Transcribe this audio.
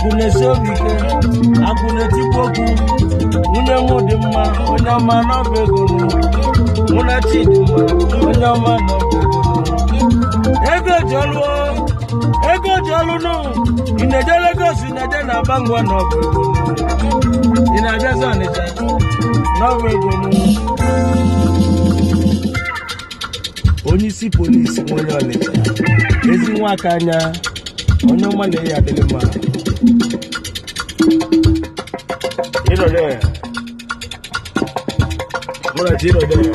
Akụ na-esi obi ike, akụ na-etikwu okwu. Nwunye m dị mma, onye ọma n'ọba ego nụ. Mụ na chi dị mma, onye ọma n'ọba ego nụ. Ego ji ọlụ o, ego ji ọlụ nụ. Ị na-eje Lagos, ị na-eje na Bangwa n'ọba ego nụ. Ị na-abịazi Ọnịcha n'ọba ego nụ. Onye isi polisi nwa onye Ọnịcha, ezi nwa aka anya, onye ọma na-eyi adịrị mma. Ịnọ there. Mụ na chi nọ there.